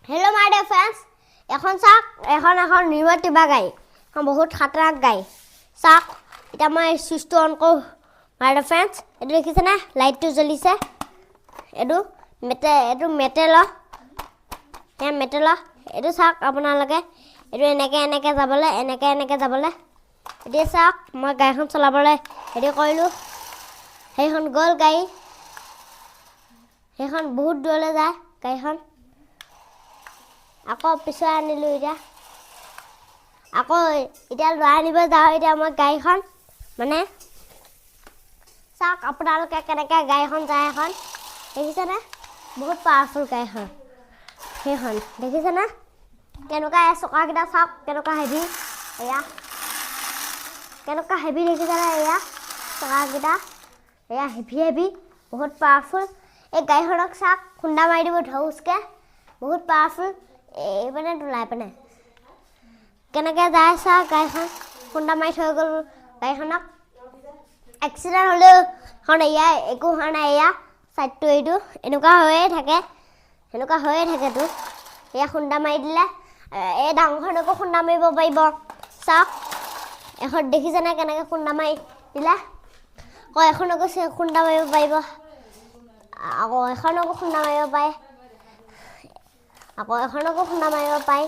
Hello' my dear friends, এখন চাওক, এখন এখন ৰিম'ট টিপা গাড়ী। এখন বহুত খাতৰনাক গাড়ী। চাওক, এতিয়া মই চুইচটো অন কৰোঁ। মাই ডিয়াৰ ফ্ৰেণ্ডছ, এইটো দেখিছেনে? লাইটটো জ্বলিছে। এইটো মেটেলৰ, এয়া মেটেলৰ। এইটো চাওক আপোনালোকে, এইটো এনেকৈ এনেকৈ যাবলৈ, এনেকৈ এনেকৈ যাবলৈ। এতিয়া চাওক, মই গাড়ীখন চলাবলৈ হেৰি কৰিলোঁ, সেইখন গ'ল গাড়ী। সেইখন বহুত দূৰলৈ যায় গাড়ীখন। আকৌ পিছুৱাই আনিলোঁ। এতিয়া আকৌ এতিয়া লৈ আনিব যাওঁ। এতিয়া মই গাড়ীখন মানে চাওক আপোনালোকে, কেনেকৈ গাড়ীখন যায়। এখন দেখিছেনে? বহুত পাৱাৰফুল গাড়ীখন। সেইখন দেখিছেনে কেনেকুৱা? এই চকাকেইটা চাওক কেনেকুৱা হেভি। এয়া কেনেকুৱা হেভি দেখিছেনে? এয়া চকাকেইটা, এয়া হেভি হেভি, বহুত পাৱাৰফুল। এই গাড়ীখনক চাওক, খুন্দা মাৰি দিব ধৌচকৈ। বহুত পাৱাৰফুল। এইপিনে তোলাই পিনে কেনেকৈ যায় চাওক। গাড়ীখন খুন্দা মাৰি থৈ গ'ল গাড়ীখনক। এক্সিডেণ্ট হ'লেও এখন এয়া একো হোৱা নাই। এয়া ছাইডটো এইটো এনেকুৱা হৈয়ে থাকে, সেনেকুৱা হৈয়ে থাকেতো। এয়া খুন্দা মাৰি দিলে। এই ডাঙৰখনকো খুন্দা মাৰিব পাৰিব। চাওক, এখন দেখিছেনে কেনেকৈ খুন্দা মাৰি দিলে? আকৌ এখনকো খুন্দা মাৰিব পাৰিব। আকৌ এখনকো খুন্দা মাৰিব পাৰে। আকৌ এখনকো খুন্দা মাৰিব পাৰে।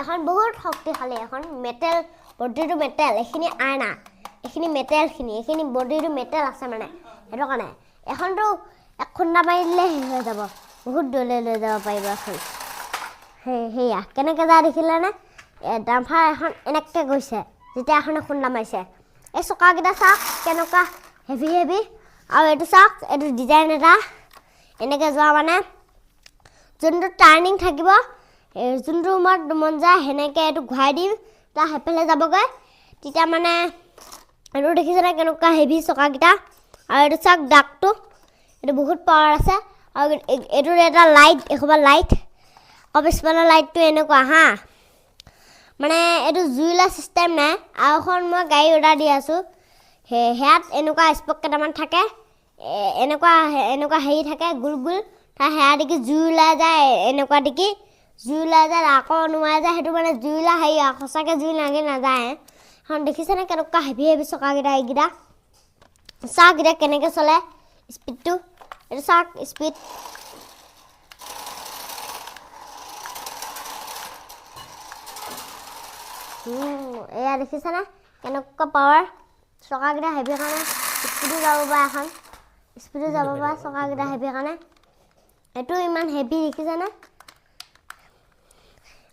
এখন বহুত শক্তিশালী। এখন মেটেল, বডিটো মেটেল। এইখিনি আইনা, এইখিনি মেটেলখিনি, এইখিনি বডিটো মেটেল আছে মানে। সেইটো কাৰণে এখনতো এক খুন্দা মাৰি দিলে শেষ হৈ যাব। বহুত দূৰলৈ লৈ যাব পাৰিব এখন। সেয়া কেনেকৈ যায় দেখিলেনে? ডাম্পাৰ এখন এনেকৈ গৈছে যেতিয়া এখনে খুন্দা মাৰিছে। এই চকাকেইটা চাওক কেনেকুৱা হেভি হেভি। আৰু এইটো চাওক, এইটো ডিজাইন এটা এনেকৈ যোৱা, মানে যোনটো টাৰ্ণিং থাকিব, এই যোনটো ৰুমত মন যায় সেনেকৈ এইটো ঘূৰাই দিম, তাৰ সেইফালে যাবগৈ তেতিয়া। মানে এইটো দেখিছেনে কেনেকুৱা হেভি চকাকেইটা? আৰু এইটো চাওক দাগটো, এইটো বহুত পাৱাৰ আছে। আৰু এইটোৰ এটা লাইট, এসোপা লাইট। আকৌ পিছফালৰ লাইটটো এনেকুৱা। হা, মানে এইটো জুই ওলোৱা ছিষ্টেম নাই। আৰু এখন মই গাড়ী অৰ্ডাৰ দি আছোঁ, সেয়াত এনেকুৱা স্পক কেইটামান থাকে, এনেকুৱা এনেকুৱা হেৰি থাকে গোল গোল। তাৰ সেয়া দেখি জুই ওলাই যায়, এনেকুৱা দেখি জুই ওলাই যায়, আকৌ নুমাই যায়। সেইটো মানে জুই ওলাই হেৰি আৰু সঁচাকৈ জুই লাগি নাযায়। এখন দেখিছেনে কেনেকুৱা হেভি হেভি চকাকেইটা? এইকেইটা চাওক এতিয়া কেনেকৈ চলে স্পীডটো। এইটো চাওক স্পীড। এয়া দেখিছেনে কেনেকুৱা পাৱাৰ? চকাকেইটা হেভি কাৰণে স্পীডো যাব পাৰে। এখন স্পীডো যাব পাৰে চকাকেইটা হেভি কাৰণে। এইটো ইমান হেভি দেখিছেনে?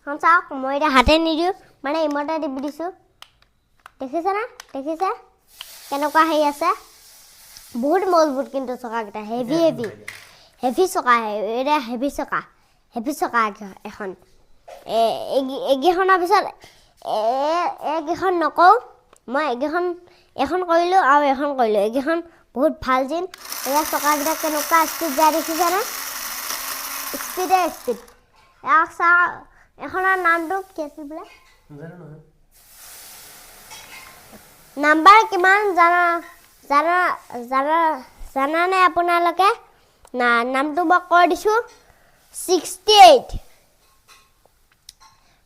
এখন চাওক, মই এতিয়া হাতে নিদিওঁ, মানে ইমতে টিপি দিছোঁ। দেখিছেনে? দেখিছে কেনেকুৱা হেৰি আছে? বহুত মজবুত কিন্তু চকাকেইটা, হেভি হেভি হেভি চকা। এতিয়া হেভি চকা, হেভি চকা এখন। এইকেইখনৰ পিছত এইকেইখন নকওঁ মই। এইকেইখন, এখন কৰিলোঁ আৰু এখন কৰিলোঁ। এইকেইখন বহুত ভাল জিন। এয়া চকাকেইটা কেনেকুৱা স্পীড যায় দেখিছেনে? স্পীডে স্পীড। এয়া চাওক, এখনৰ নামটো কি আছিল বোলে? নাজানো নহয়। নাম্বাৰ কিমান জানা জানা জানা জানানে আপোনালোকে? না, নামটো মই কৈ দিছোঁ, 68।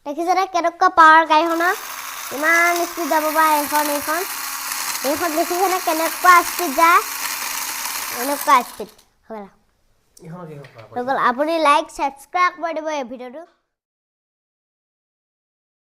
দেখিছেনে কেনেকুৱা পাৱাৰ গাড়ীখনৰ? ইমান স্পীড যাব পাৰে এইখন। এইখন দেখিছেনে কেনেকুৱা স্পীড যায়? এনেকুৱা স্পীড হৈ গ'ল। এইখনক কি হৈ গ'ল। আপুনি লাইক ছাবস্ক্ৰাইব কৰি দিব এই ভিডিঅ'টো।